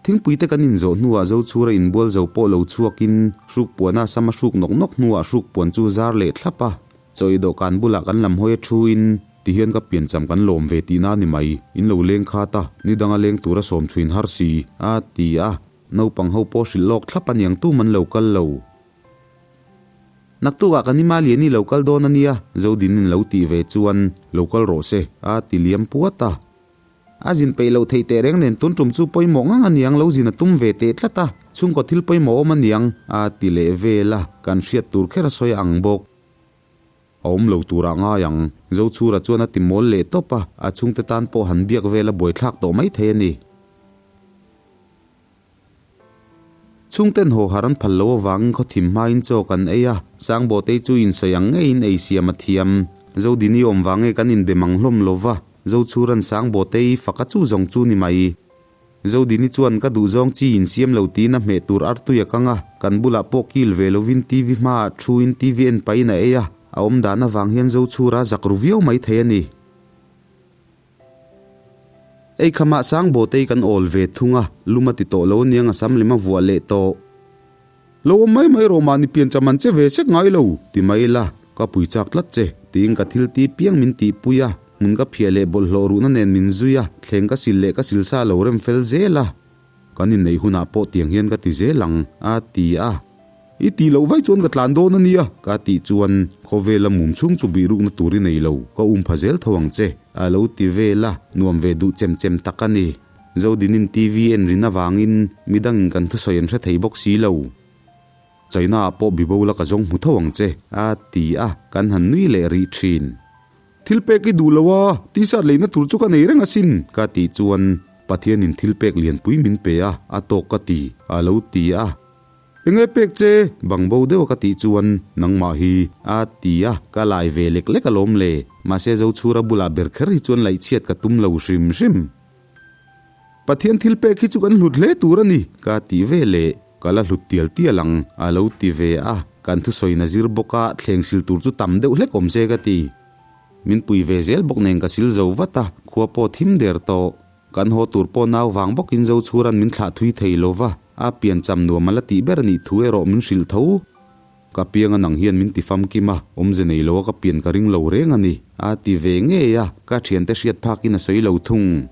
Thingpui te kan inzawh hnuah Zochhura inbual zo pawh lo chhuakin hruk puana sam a hruk nawk nawk hnuah hruk puan chu zar leh thlap a, chaw ei dawhkan bulah kan lam hawi a thuin tihian ka piancham kan lawm ve tihna a ni mai, in lo leng khat a, ni danga leng tura sawm chhuin har si, a ti a, naupang ho pawh hrilh lawk thlap a niang tum an lo kal lo. Naktukah kan ima lian i lo kal dawn a nia, Zodinin lo tih ve chuan lo kal rawh se, a ti liam puat a. A zin peih loh theih teh reng nen tun tum chu pawimawh ngang a niang lo zin a tum ve teh tlat a, chhungkaw thil pawimawh awm a niang a ti leh vel a, kan hriat tur kher a sawi ang bawk. A awm lo turah ngai ang, Zochhura chuan a ti mawl leh tawp a, a chhungte tan pawh han biak vel a buaithlak tawh mai thei a ni. Chhungten haw har an phal lo avangin khaw thim hmain chaw kan ei a, Sangbawtei chu insawi ang ngeiin ei siam a thiam. Zodini awm vang nge kan inbe mang hlawm lo va, Zochhuran Sangbawtei faka chu zawng chu ni mai. Zodini chuan ka duhzawng chi insiam lo tiin a hmeh tur artui a kang a, kan bulah pawh kil ve lovin TV hmaah thuin TV en pahin a ei a, a awmdan avang hian Zochhura zak ru viau mai thei a ni. Ei khamah Sangbawtei kan awl ve thung a, lum a ti tawh lo aniang a sam lem a vuah leh tawh. Lo awm mai mai rawh mahni pian cham an che ve sek ngai lo, ti mai ila, ka pui chak tlat che, tiin ka thil ti piang min tihpui a, hmun ka phiah leh bawlhhlawh ruhna nen min zui a, thleng ka sil leh ka sil sa lo rem fel zel a. Kan inneih hunah pawh tiang hian ka ti zel ang, a ti a. I tih loh vaih chuan ka tlan dawn a nia, ka tih chuan khawvela mum chhung chu bih rukna tur i nei lo, ka um pha zel tho ang che, a lo ti vel a, nuam ve duh chem chem tak a ni. Zodinin TV en rin avangin midangin kan thusawi an hre thei bawk si lo. China-ah pawh bibo la ka zawng hmu tho ang che, a ti a, kan han nui leh rih thin. Thil pek i duh lo a, t-shirt leina tur chu ka nei reng asin, ka tih chuan Pathianin thil pek lianpui min pe a, a tawk ka ti, a lo ti a. Enge pek che? Bangbo deuha ka tih chuan nangmah hi a ti a, ka lai ve lek lek alawm le, mahse Zochhura bulah ber kher hi chuan laihchhiat ka tum lo hrim hrim. Pathian thil pek hi chu kan hlut hle tur a ni, ka ti ve leh. Ka la hlut tial tial ang, a lo ti ve a, kan thusawiin a zir bawk a, thleng sil tur chu tam deuh hlek awm se ka ti. Min pui ve zel bawk nen ka sil zo vat a, khua pawh thim der tawh. Kan haw tur pawh nau vang bawkin Zochhuran min thlah thui thei lo va, a piancham nuam a la tih ber a nih thu erawh min hrilh tho. Ka piang a nang hian min ti famkim a, awmze nei lo a ka pian ka ring lo reng a ni, a ti ve ngei a, ka thiante hriat phakin a sawi lo thung.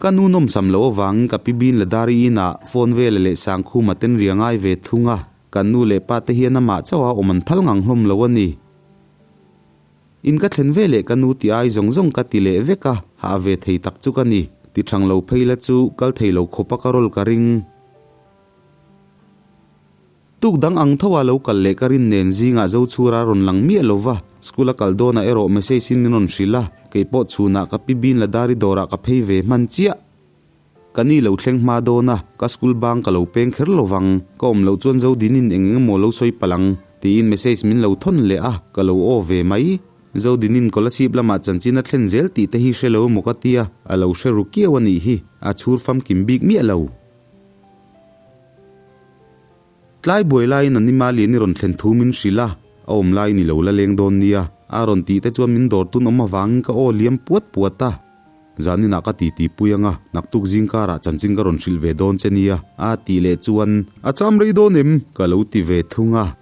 Ka nu nawmsam loh avangin ka pi Bin Ladari inah phone vela leh Sangkhuma ten ri a ngai ve thung a, kan nu leh pa te hian amah chauh a awm an phal ngang hlawm lo a ni. In ka thlen ve leh ka nu ti ai zawng zawng ka ti leh vek a, hah ve thei tak chu ka ni. Ti thang lo phei la chu kal thei lo khawpa ka rawl ka ring. Tuk dang ang tho a lo kal leh ka rin nen zingah Zochhura rawn lang miah lo va, school a kal dawnah erawh message in min rawn hrilh a, kei pawh chhunah ka pi Bin Ladari dawrah ka phei ve hman chiah. Ka ni lo thleng hma dawn a, ka school bang ka lo peng kher lo vang, ka awm loh chuan Zodinin eng eng emaw lo sawi palh ang, tiin message min lo thawn leh a, ka lo aw ve mai. Zodinin Kolasib lamah chanchin a thlen zel tih te hi hre lo emaw ka tia, a lo hre ru kiau a nih hi, a chhur famkim bik miah lo. Tlai buai laiin an ima lian i rawn thlen thu min hrilh a, a awm laiin i lo la leng dawn nia, a rawn tih te chuan min dawr tun awm avangin ka aw liam puat puat a. Zaninah ka titi pui anga, naktuk zing karah chanchin ka rawn hrilh ve dawn che nia, a tih leh chuan, A cham rei dawn em? ka lo ti ve thung a.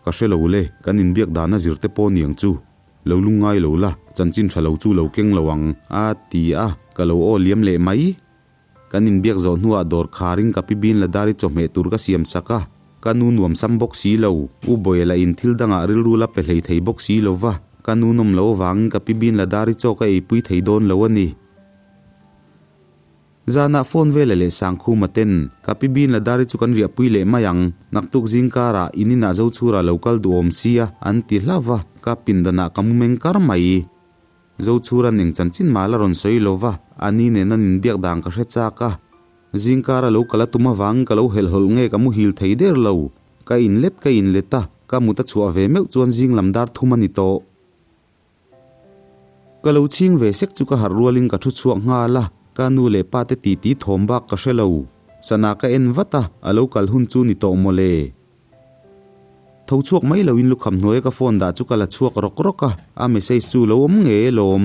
Ka hre lo le, kan inbiak dana zir te pawh niang chu. Lo lungngai lo la, chanchin tha lo chu lo keng lo ang, a ti a, ka lo aw liam leh mai. Kan inbiak zawh hnuah dawr kharin ka pi Bin Ladari chawhmeh tur ka siam sak a, ka nu nuam sam bawk si lo, U Bawia in thil dangah rilru la pe hlei thei bawk si lo va, ka nu nawm loh avangin ka pi Bin Ladari chaw ka eipui thei dawn lo a ni. Zanah phone vela leh Sangkhuma ten, ka pi Bin Ladari chu kan riahpui leh mai ang, naktuk zing karah in inah Zochhura lo kal duhawm sia, an ti hlauh va, ka pindanah ka mu meng kar mai. Zochhura ning chanchin mah la rawn sawi lo va, a ni nen an inbiak dan ka hre chak a. Zingkar a lo kal a tum avangin ka lo helhhawlh nge ka muhil thei der lo. Ka inlet ka inlet a, ka mut a chhuah ve meuh chuan zing lam dar thum a ni tawh. Ka lo chhing ve sek chu ka harh rualin ka thu chhuak nghal a, ka nu leh pa te titi thawm bak ka hre lo. Sana ka en vat a, a lo kal hun chu ni tawh mawle. Tho chhuak mai loin lukham hnuaia ka phone dah chu ka la chhuak rawk rawk a, a message chu lo awm ngei alawm.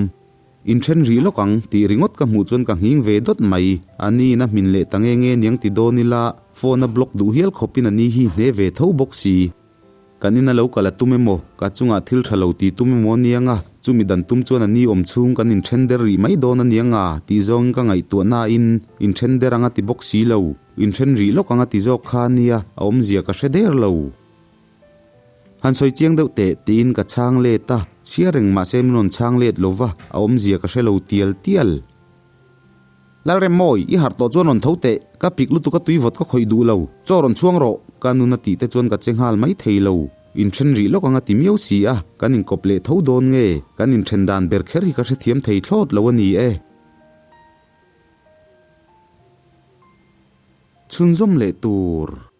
Inthen rih lawk ang tih ringawt ka hmuh chuan ka nghing ve dawt mai. A niin a hmin leh ta nge nge niang ti dawn ila, phone a block duh hial khawpin a ni hi hne ve tho bawk si. Kan ina lo kal a tum emaw, ka chungah thil tha lo ti tum emaw aniang a, chumi dan tum chuan a ni awm chhung kan inthen der rih mai dawn aniang a tih zawngin ka ngaihtuah nain inthen der ang a ti bawk si lo, inthen rih lawk ang a ti zawk kha ania, a awmzia ka hre der lo. Han sawi chiang deuh teh tiin ka chhang let a, chhiar reng mahse min rawn chhang let lo va, a awmzia ka hre lo tial tial. Lalremmawi, i harh tawh chuan rawn tho teh, ka pik lutuk a tui vawt ka khawih duh lo, chaw rawn chhuang rawh, ka nun a tih te chuan ka che nghal mai thei lo. Inthen rih lawk ang a ti miau si a, kan inkawp leh tho dawn nge, kan inthen dan ber kher hi ka hrethiam thei thlawt lo a ni e. Chhunzawm leh tur.